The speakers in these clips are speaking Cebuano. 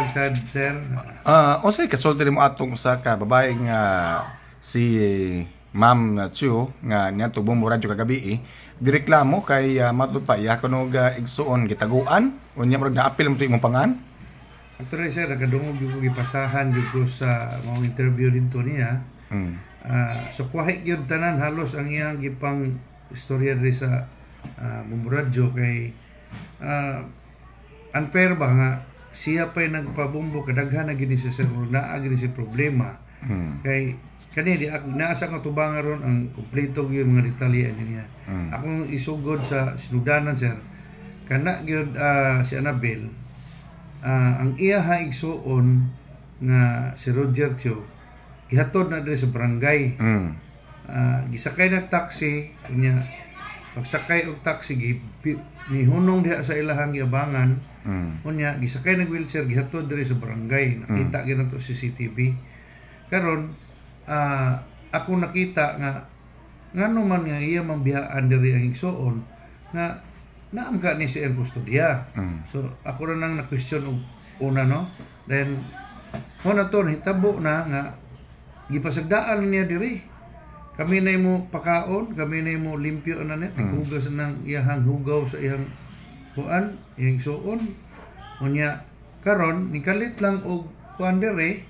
Buntag sad, sir. Unsay kasulti nimo atong usa ka babae nga si Ma'am Chu nga niadto Bombo Radyo kagabi eh, direklamo kay matud pa iya kuno ga igsuon gitaguan, unya murag naapil mo to imong pangan? Actually, sir, nakadungog gyud ko, gipasahan gyud ko sa mga interview dito niya. So kwahi gyud tanan halos ang iyang gipang istorya diri sa Bombo Radyo kay unfair ba nga siya pa'y nagpabombo, kadaghan na gini siya, sir, naa gini siya problema. Kay kani di ako naa sa akong tubangan ron ang kompleto gyud mga detalye ani niya. Akong isugod sa sinudanan, sir, kana gyud si Annabel, ang iya ha igsuon nga si Roger Tio gihatod na diri sa barangay. Gisakay na taxi niya. Pagsakay og taxi, nihunong diha sa ilahang giabangan. Unya gisakay nag wheelchair, gihatod diri sa barangay. Nakita gyud nato CCTV. Karon ako nakita nga ngano man nga iya mambiyaan diri ang igsuon nga naam ka ni siya ang kustodiya. So ako ra nang na-question og una, no. Then mo na to nahitabo na nga gipasagdaan niya diri. Kami na mo pakaon, kami na mo limpyo na net, hugas nang iyahang hugaw sa iyang kuan, iyang igsuon. Unya karon nikalit lang og kuan diri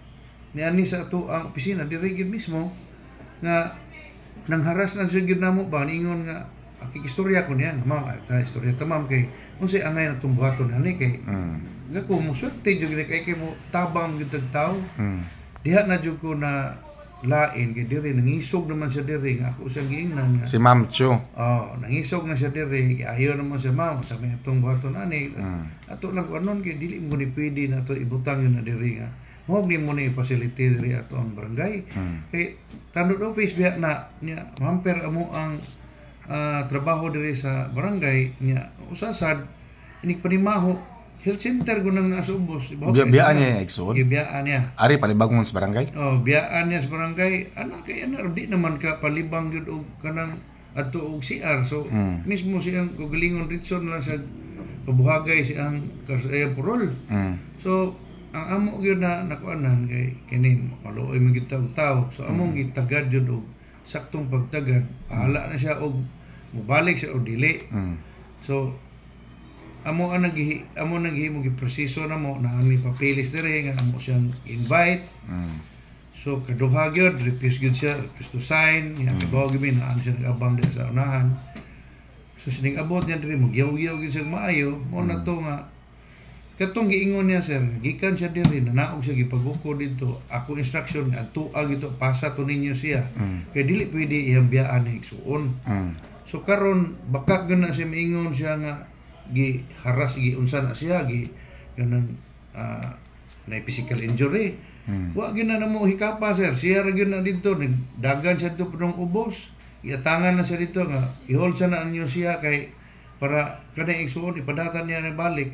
ni ani sa ato ang opisina diri gyud mismo nga nangharas na siya gyud namo ba, niingon nga akikistorya ko niya nga, "Ma'am, ka istorya ta, ma'am, kay unsay angay na buhaton ani kay nga ko mo swerte jud kay kay mo tabang gyud tag tawo." Diha na jud ko na lain kay diri nangisog naman siya diri nga ako siyang giingnan nga Si Ma'am Chu. Oh, nangisog na siya diri, ayaw naman siya, "Ma'am, sa may atong buhaton ani." Ato lang kuanon kay dili mo ni pwede na to ibutang yun na diri nga mo ni mo ni facility diri ato ang barangay. Kay tanod office biya na niya hamper amo ang trabaho diri sa barangay niya. Usasad inig panimaho, health center gunang nasa ubos. Biyaan niya yung igsuon. Gibiyaan niya. Ari palibangon sa barangay. Oh, biyaan niya sa barangay. Ana kay ana di naman ka palibang gyud og kanang adto og CR. So mismo siyang kagalingon Richson na lang siya pabuhagay siyang kasayang purol. So ang amo gyud na nakuanan kay kini maluoy man gyud tao tao. So among gitagad gyud og saktong pagtagad. Bahala na siya og mobalik siya o dili. So amo ang naghi amo naghimo, gipresiso na mo na ami papilis dire nga amo siyang invite. So kaduha gyud refuse gyud siya, refuse to sign. Nya kabaw gyud mi na ano siya nag-abang diha sa unahan. So sining abot niya diri, mogyaw-gyaw gyud siya maayo. Mo na to nga katong giingon niya, sir, nga gikan siya diri, nanaog siya, gipagukod didto. Ako instruction nga adtua gito, pasa to ninyo siya. Kay dili pwede iyang biyaan na igsuon. So karon baka gyud na siya miingon siya nga gi haras, gi unsa na siya, gi kanang na physical injury. Wa gyud na namo hikapa, sir. Siya ra gyud na didto, nagdagan siya dito punong ubos. Iatangan na siya dito nga i-hold siya na ninyo siya kay para kanang igsuon ipadatan niya na balik.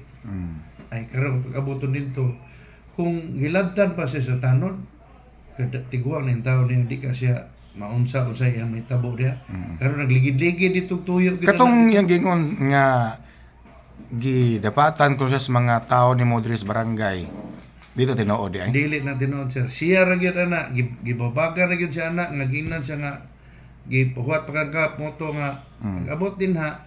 Ay karon pag-aboton dito kung gilabtan pa siya sa tanod kada tiguang ng tao niya, di ka siya maunsa unsay iyang mahitabo diha. Karon nagligid-ligid dito tuyo gyud na. Katong iyang gingon nga gidapatan ko siya sa mga tao ni Modris barangay. Dito tinuod di ay. Dili na tinuod, sir. Siya ra gyud ana, gibabagan ra gyud siya ana nga ginan siya nga gipuhuat pa ka moto nga abot din ha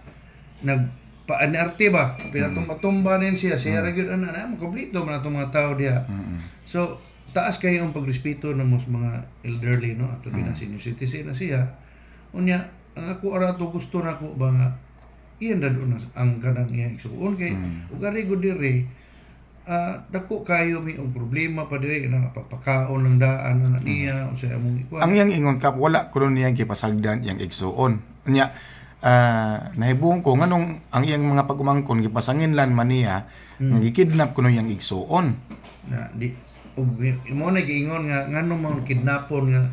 nag paanarte ba pinatumba-tumba din siya. Siya ra gyud ana na kompleto man atong mga tao diha. So taas kayo ang pagrespeto ng mas mga elderly, no, ato mm. Senior citizen na siya. Unya ang ako ara to gusto na ko ba nga iyan ra doon ang kanang iyang igsuon kay ug ari gud diri dako kayo mi og problema pa diri na papakaon ng daan na niya unsay among ikuan. Ang iyang ingon kap wala kuno niyang gipasagdan iyang igsuon. Unya nahibong ko nganong ang iyang mga pagumangkon gipasanginlan man niya nga gikidnap kuno iyang igsuon. Na di ug mo na giingon nga ngano man kidnapon nga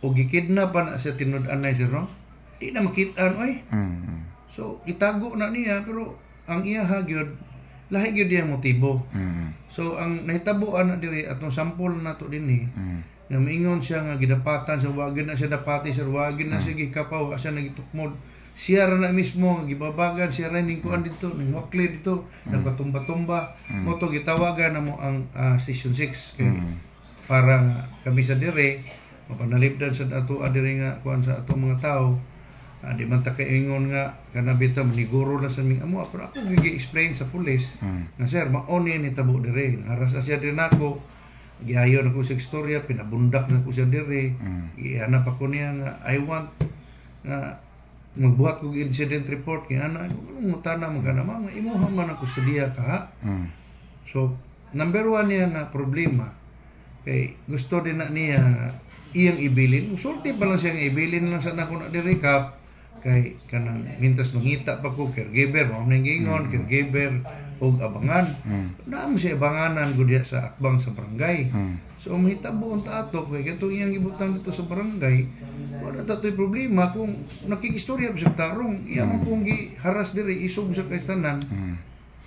og gikidnap pa na siya tinud-anay, sir, no, di na makitaan oy. So gitago na niya, pero ang iya ha gyud lahi gyud iyang motibo. So ang nahitabuan na diri atong sampol nato dinhi nga miingon siya nga gidapatan siya, wa gyud na siya dapati, sir, wa gyud na siya gikapaw, wa siya nagitukmod. Siya ra na mismo nga gibabagan, siya ra ning kuan dito, ning wakli dito, nagpatumba-tumba. Mo to gitawagan na mo ang Station 6 kay para nga kami sa dire mapanalipdan sa ato dire nga kuan sa atong mga tao. Di man ta kaingon nga kana bitaw maniguro lang sa ming amo, pero ako gi-explain sa pulis nga sir, mao ni nitabo dire, haras na siya dire nako, giayon ako sa istorya, pinabundak na ko siya dire, gihanap ako niya nga I want nga magbuhat kog incident report kay ana ngutana man kana ma'am, nga imuha man ang kustodiya ka. So number one niya nga problema kay gusto din na niya iyang ibilin, sulti pa lang siya nga ibilin lang sa nako na diri kap kay kanang mintas mangita pa ko caregiver, mao nang giingon caregiver og abangan. Naa mo siya abanganan gud diha sa akbang sa barangay. So mahitabo unta ato kay katong iyang gibutang dito sa barangay, wala ta to'y problema kung nakikistorya pa siya tarong iya man kung giharas diri isog sa kaistanan.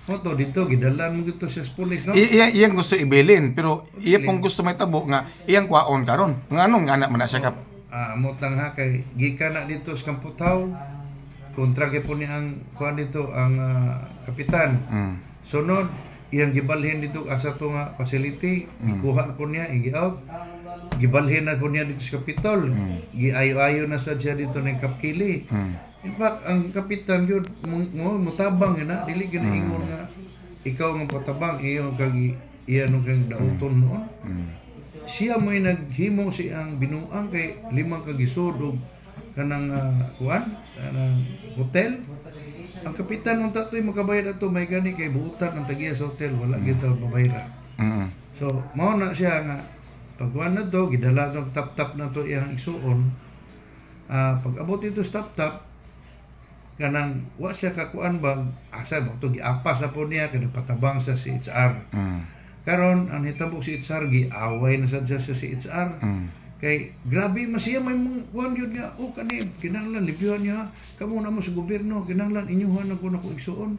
Mo to dito gidalan mo dito siya sa pulis, no? Iya iyang gusto ibilin pero iya pong gusto may tabo nga iyang kwaon karon. Nganong nga anak man na siya kap? Mo tang ha kay gikan na dito sa Kamputhaw, kontra gyud po ni ang kuan dito ang kapitan. Sunod iyang gibalhin dito asa to nga facility, gikuha na po niya, igi-out. Gibalhin na po niya dito sa Kapitol. Giayo-ayo na sad siya dito ng Kapkili. In fact, ang kapitan yun, mutabang yun na, dili ginaingon nga ikaw nga patabang, iyo kag iya no kang dauton noon. Siya mo'y naghimo siyang binuang kay limang kagisod og kanang kuan, kanang hotel. Ang kapitan unta to'y makabayad ato may gani kay buutan ang tagiya sa hotel, wala kita mabayra. So mao na siya nga pagkuan na to, gidala tong tap-tap na to iyang igsuon. Pag abot dito sa tap-tap kanang wa siya kakuan bag asa ba to giapas na po niya kay patabang sa si HR. Karon ang hitabo si HR, giaway na sad siya sa si HR. Kay grabe man siya may mong kuan yun nga oh kani kinahanglan libyuhan niya kamo na mo sa gobyerno, kinahanglan inyuhan na ko na ko igsuon.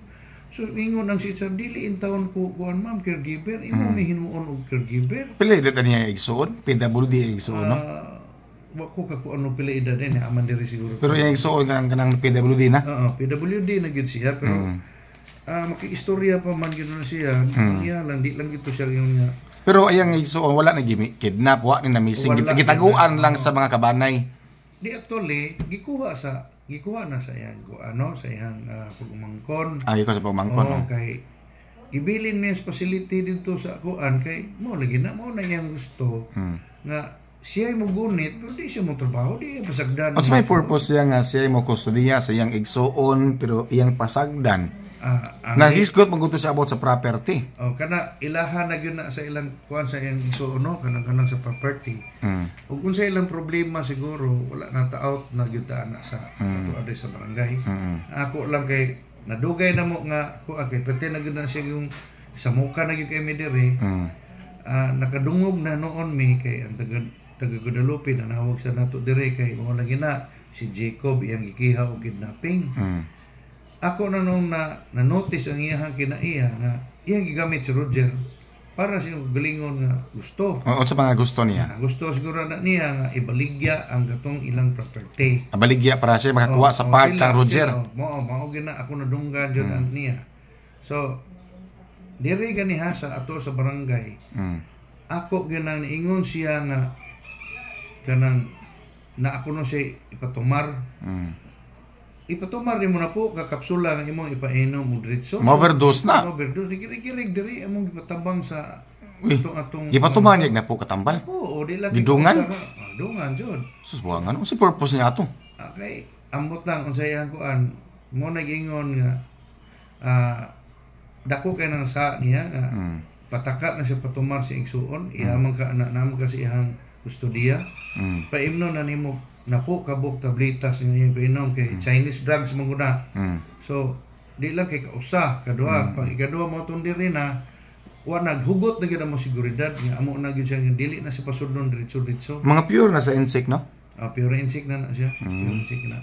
So ingon ang si HR, dili in taon ko kuan ma'am caregiver, imo may hinuon og caregiver. Pila edad niya igsuon? PWD igsuon, no? Wa ko ka kuan pila edad ni aman diri siguro. Pero iyang igsuon kanang kanang PWD na. Oo, PWD na gyud siya pero makiistorya pa man gyud na siya. Iya lang di lang gito siya yung nga. Pero ayang igsuon wala na gimi kidnap, wa ni na missing, gitaguan lang sa mga kabanay. Di actually gikuha na sa iyang ano sa iyang pagumangkon. Ah, gikuha sa pagumangkon. Oo, kay gibilin niya sa facility dito sa kuan kay mo lagi na mo na iyang gusto nga siya mo gunit pero di siya mo trabaho, di pasagdan. Unsa may purpose siya nga siya mo kustodiya sa iyang igsuon pero iyang pasagdan? Naghisgot maguto siya about sa property. Oh, kana ilaha na gyud na sa ilang kuan sa iyang igsuon, no, kanang kanang sa property. Ug unsa ilang problema siguro wala na ta out na gyud ta na sa ato adre sa barangay. Ako lang kay nadugay na mo nga kuan kay pwede na gyud na siya yung sa muka na gyud kay mi diri. Nakadungog na noon mi kay ang taga Guadalupe nanawag sa nato diri kay mo lagi na si Jacob iyang gikiha og kidnapping. Ako na nung na notice ang iyang kinaiya nga iyang gigamit si Roger para sa iyang galingon nga gusto. Oo, sa mga gusto niya. Gusto siguro na niya nga ibaligya ang katong ilang property. Abaligya para siya makakuha sa part kang Roger. Mao mao gina ako nadunggan jud ang niya. So diri gani ha sa ato sa barangay. Ako ginang niingon siya nga kanang na ako no siya ipatumar. Ipatumar nimo na po kakapsula nga imong ipainom og diretso. Ma-overdose na. Ma-overdose kirig-kirig diri among gipatabang sa atong atong gipatumar niya na po katambal. Oo, di lang gidungan. Dungan jud. Sus buangan unsa purpose niya ato? Okay, ambot lang unsay iyang kuan mo nag-ingon nga dako kay nang sa niya nga pataka na siya patumar si igsuon, iya man ka na namo kasi iyang kustodiya. Paimno na nimo napo kabuk tabletas nga iyang painom kay Chinese drugs man guna. So di lang kay kausa kaduha, pag ikaduha mo tong diri na wa naghugot na gyud mo seguridad nga amo na gyud siya nga dili na siya pasudlon diretso-diretso. Mga pure na sa insect, no? Pure insect na na siya. Pure insect na.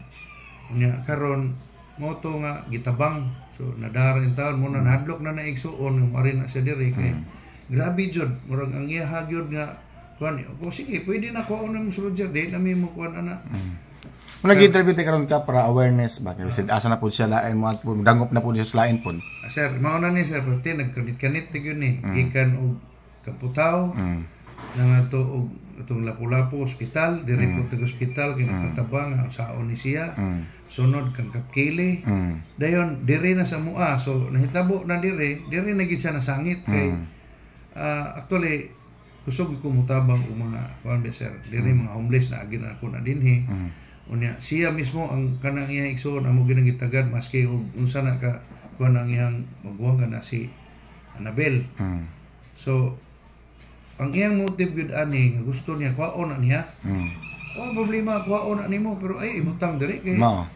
Unya karon mo to nga gitabang. So nadara in taon mo na nahadlok na na igsuon nga mari na siya diri kay grabe jud murag ang iya gyud nga kuan. O sige, pwede na kuan mo si Roger, di na mi mo kuan ana. Kung nag-interview tayo karon ka para awareness ba kay uh, asa na po siya lain mo at po dangop na po siya sa lain po. Sir, mao na ni sir, pati nagkanit-kanit gyud ni gikan og Kamputhaw nangadto og atong Lapu-Lapu Ospital, diri po tag ospital kay nakatabang ang saon ni siya. Sunod kang Kapkili. Dayon diri na sa mua. So nahitabo na diri, diri na gid siya nasangit kay actually kusog ko mutabang og mga kuan ba, sir, diri mga homeless na agi na ako na dinhi. Unya siya mismo ang kanang iyang igsoon amo ginang gitagad maski og unsa na ka kuan ang iyang maguwang na si Annabel. So ang iyang motive gyud ani nga gusto niya kuhaon na niya. Oh, problema kuhaon na nimo pero ay ibutang diri kay Mao.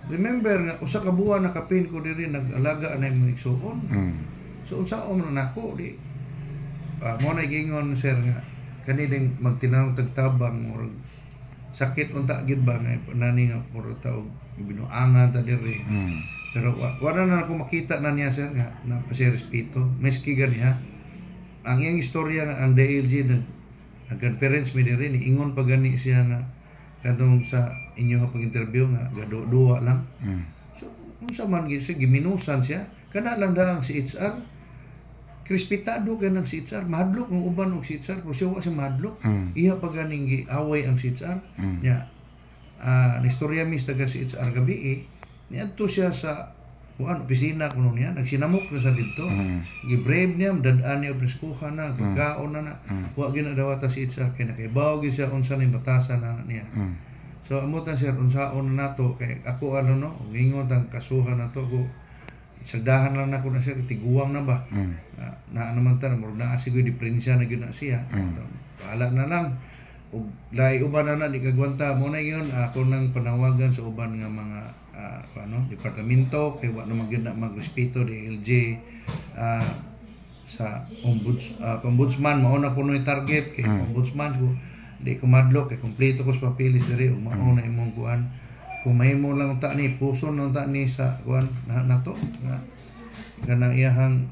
Remember nga usa ka buwan nakapin ko diri nag-alaga anay mga igsoon. So unsaon man nako di mo na gingon, sir, nga kani ding magtinanong tagtabang, murag sakit unta gid ba nga nani nga puro taog binuangan ta diri. Pero wala na ako makita na niya, sir, nga na pa siya respeto maski gani ha. Ang iyang istorya nga ang DLG nag-conference mi diri, ni ingon pa gani siya nga kadtong sa inyo nga pag-interview nga gaduwa lang. So unsa man gyud siya giminusan siya kana lang daang si HR, respetado kay ng si HR, mahadlok ng uban og si HR pero siya wa siya mahadlok. Iya pa ganing giaway ang si HR. Nya nistorya mis taga si HR gabi eh, niadto siya sa kuan opisina kuno niya, nagsinamok na sa didto. Gibrave niya, dad-an niya og preskuhan na, pagkaon na na. Wa gyud na dawata si HR kay nakaibaw gyud siya unsa ning batasan na niya. So amo ta, sir, unsaon na nato kay ako ano no, og ingon tang kasuhan na to ko, sagdahan lang nako na siya tiguang na ba. Na naman ta murag naa siguro diferensya na gyud na siya. Bahala na lang ug lahi uban na na di kagwanta mo na yun. Ako nang panawagan sa uban nga mga ano departamento kay wa naman gyud na magrespeto DLG sa ombudsman mao na kuno target kay ombudsman ko di ko madlok kay kompleto ko sa papilis diri ug mao na imong kuan kung mahimo lang ta ni puson lang ta ni sa kuan na nato nga kanang iyahang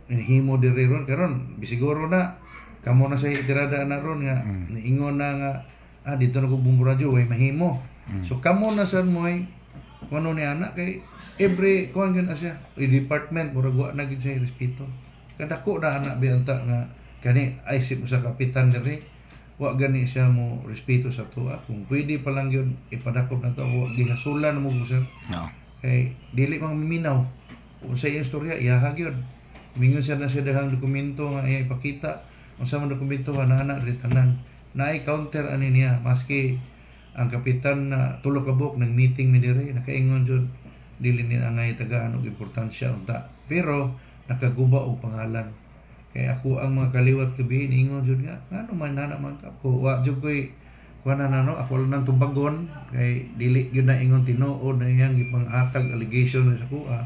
himo diri ron karon bisiguro na kamo na sa tirada na ron nga niingon na nga dito na ko Bombo Radyo way mahimo. So kamo na sad moy kuno ni ana kay every kuan gyud na siya i department murag wa na gyud siya respeto kadako na ana bianta nga kani ay si sa kapitan diri wa gani siya mo respeto sa tuwa. Kung pwede pa lang yun ipadakop na to, wa gihasulan mo sir. No. Kay dili mang miminaw kung sa iyang istorya iyaha gyud. Mingon siya na siya dahang dokumento nga iya ipakita unsa man dokumento nga naa na diri tanan naay counter ani niya maski ang kapitan na tulo ka buok nag meeting mi diri nakaingon jud dili ni angay tagaan og importansya unta pero nakaguba og pangalan. Kay ako ang mga kaliwat gabi niingon jud nga ngano man nana man kap ko wa jud koy kuan na no ako lang nang tubagon kay dili gyud na ingon tinuod na iyang gipanghatag allegation sa kuha.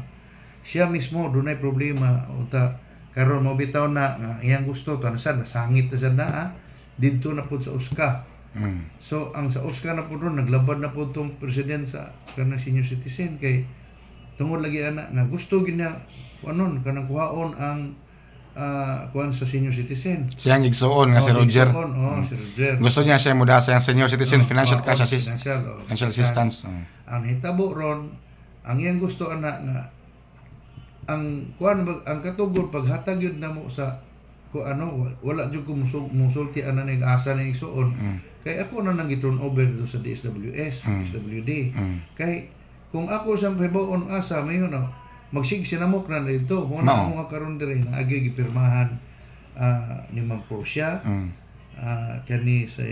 Siya mismo dunay problema unta karon mo bitaw na nga iyang gusto to sad nasangit na sad na didto na pud sa USCA. So ang sa USCA na pud ron naglabad na pud tong president sa kanang senior citizen kay tungod lagi ana nga gusto gyud niya kuanon kanang kuhaon ang kuan sa senior citizen. Siyang igsuon nga si Oh, Roger. igsuon, oh, si Roger. Gusto niya siya muda sa senior citizen financial Oh, cash assist, financial, oh. financial assistance. Ang hitabo ron, ang iyang gusto ana nga ang kuan ang katugod paghatag yun na mo sa ko ano wala jud ko musulti ana ning asa ning igsuon. Kay ako na nang gi-turn over dito sa DSWS, DSWD. Kay kung ako sa hibaon asa mayon na magsig sinamok na dito mo na No. mo nga karon diri na agi gipirmahan ni Ma'am Portia kani sa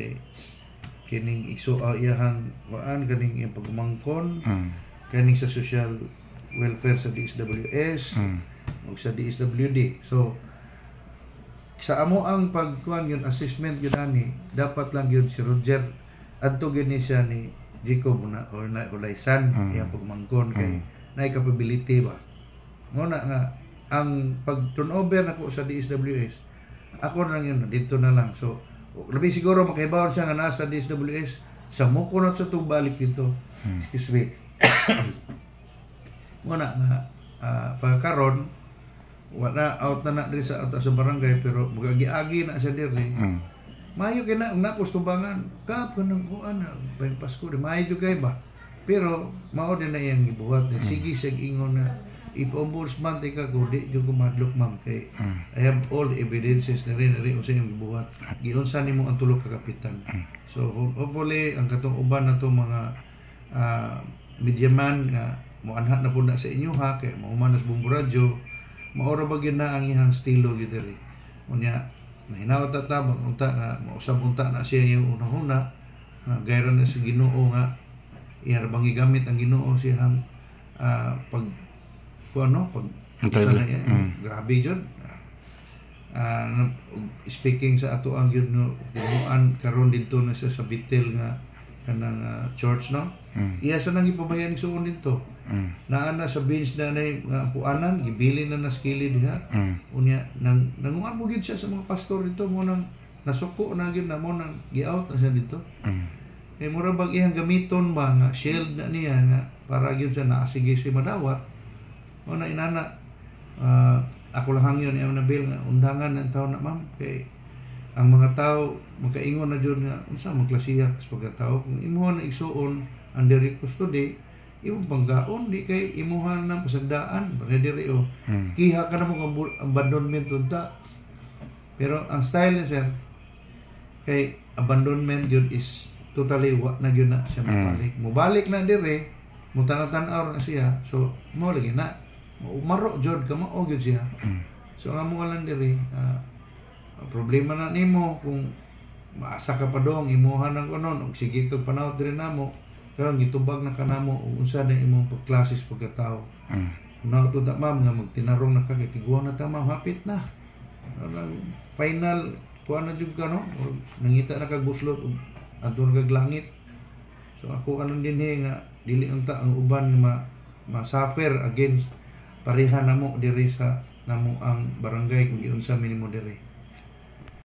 kining igso iyahang kuan kaning iyang pagumangkon kaning sa social welfare sa DSWS ug sa DSWD. So sa amo ang pagkuan yun assessment yun ani dapat lang yun si Roger adto gyud ni siya ni Jacob na or na ulaysan iyang pagmangkon kay naay capability ba mo na nga ang pag turnover nako sa DSWS ako na lang yun dito na lang. So labi siguro makahibaw siya nga nasa DSWS sa muko na sa balik dito. Excuse me. Mo na nga pagkaron wala out na na diri sa out sa barangay pero magagi-agi na siya diri. Maayo kay na na tubangan kap kanang kuan na bayang Pasko di maayo jud kay ba. Pero mao din na iyang gibuhat. Sige siya ingon na if ombudsman ti ka ko, di jud ko madlok, ma'am, kay I have all the evidences na rin unsa iyang gibuhat. Giunsa nimo ang tulo ka kapitan. So hopefully ang katong uban na to mga media man nga moanha na po na sa inyo ha, kay mauman na sa Bombo Radyo, maura ba gyud na ang iyang estilo gyud diri. Unya nahinaot ta tabang unta nga mausab unta na siya yung unahuna, gayra na sa Ginoo nga iya ra bang gigamit ang Ginoo siyang pag kuan no pag Interview. unsa na yan, grabe jud. Speaking sa ato ang gyud no tinuan karon didto na siya sa Bethel nga kanang church no. Iya sa nang ipabayan igsuon didto. Naa na sa bench na nay nga puanan, gibili na nas kilid diha. Unya nang nanguan mo gyud siya sa mga pastor dito mo nang nasuko na gyud na mo nang gi-out na siya dito. Eh mura bag iyang gamiton ba nga shield na niya nga para gyud siya naasige si madawat. O na inana, ako lang hangyon ni Nabil nga undangan ang taon na, ma'am, kay ang mga tao makaingon na jud nga unsa man klasiha sa pagkatao kung imuha na igsuon under custody imong panggaon di kay imuha na pasagdaan para diri o kiha ka na mo kang abandonment unta. Pero ang style niya, sir, kay abandonment yun is totally wa na gyud na siya mabalik. Mobalik na dire, mo tan-aw na siya, so mo lagi na maro jud ka mao gyud siya. So ang amo lang diri, ang problema na nimo kung maasa ka pa dong imuha ng kunon og sige kag panawat diri namo karon gitubag na kanamo ug unsa na imong pagklasis pagkatao. Na to ta, ma'am, nga magtinarong na ka kay tiguang na ta, ma'am, hapit na. Parang final kuan na jud ka no. Or nangita na kag buslot ug adto na kag langit. So ako kanon dinhi nga dili unta ang uban nga ma suffer against pareha namo diri sa namo ang barangay kung giunsa mi nimo diri.